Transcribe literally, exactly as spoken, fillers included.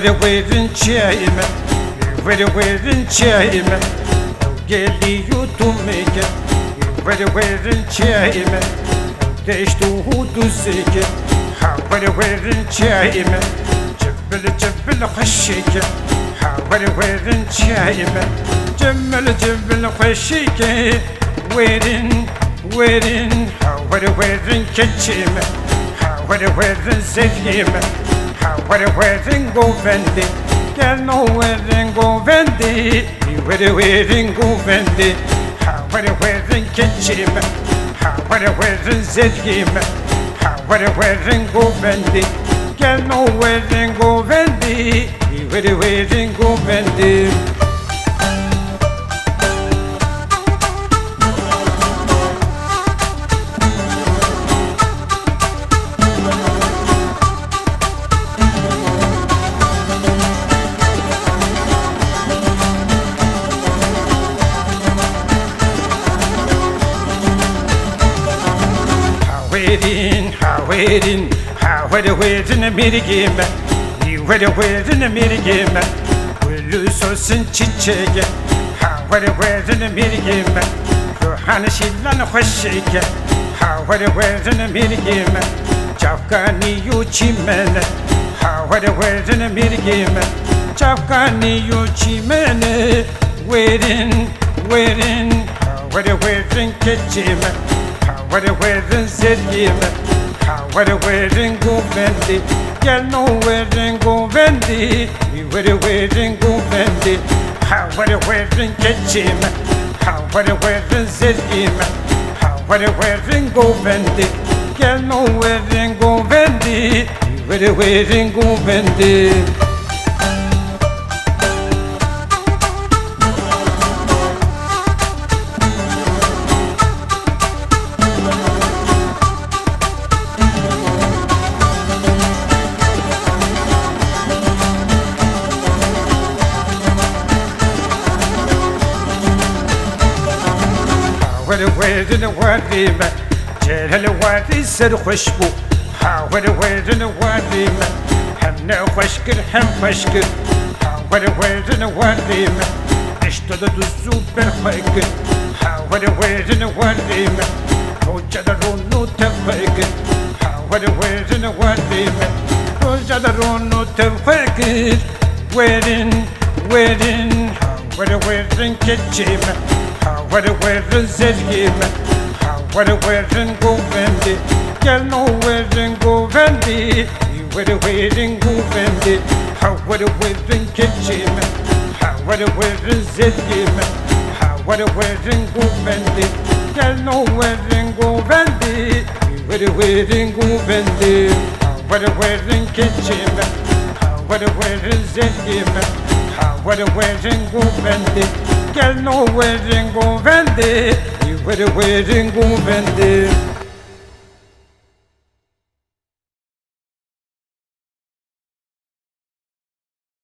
Wêrin çiyayê me, wêr wêrin çiyayê me, ew gelî û tumêk e. Wêr wêrin çiyayê me, ew deşt û duzêk e. Ha wêr wêrin çiyayê me, cibil cibil xweşik e. Ha wêr wêrin çiyayê me, cibil cibil xweşik e. Wêrin, wêrin, ha wêr wêrin keçê me, ha wêr wêrin zergê me, ha wêr wêrin govendê, gel no wêrin govendê, wêr wêrin govendê, ha wêr wêrin keçê me, ha wêr wêrin zergê me, ha wêr wêrin govendê, gel no wêrin govendê, wêr wêrin govendê. Hawêrin, hawêrin, ha wêr wêrin mêrgê me, wêr wêrin mêrgê me. Gul û sosin çiçek e, ha wêr wêrin mêrgê me. Ruhan şîlan xweşik e, ha wêr wêrin mêrgê me. Çavkanî û çîmen e, ha wêr wêrin mêrgê me. Çavkanî û çîmen e, wêrin, wêrin, ha wêr wêrin keçê me, ha wêr wêrin zergê me, ha wêr wêrin govendê, gel no wêrin govendê. Wêr wêrin govendê, ha wêr wêrin keçê me, ha wêr wêrin zergê me, ha wêr wêrin govendê, gel no wêrin govendê, wêr wêrin govendê. Wêr wêrin warê me, Celal warî serxweş bû. Ha wêr wêrin warê me, hem nexweş kir hem xweş kir. Ha wêr wêrin warê me, deşto de duz û berxwe kir. Ha wêr wêrin warê me, roja de ron û tevxwe kir. Ha wêr wêrin warê me, roja de ron û tevxwe kir. Wêrin, wêrin, ha wêr wêrin keçê me, ha wêr wêrin zergê me, ha wêr wêrin govendê, gel no wêrin govendê. Wêr wêrin govendê, ha wêr wêrin keçê me, ha wêr wêrin zergê me, ha wêr wêrin govendê, gel no wêrin govendê. Wêr wêrin govendê, ha wêr wêrin keçê me, ha wêr wêrin zergê me, ha wêr wêrin govendê, gel no wêrin govendê. Wêr wêrin govendê.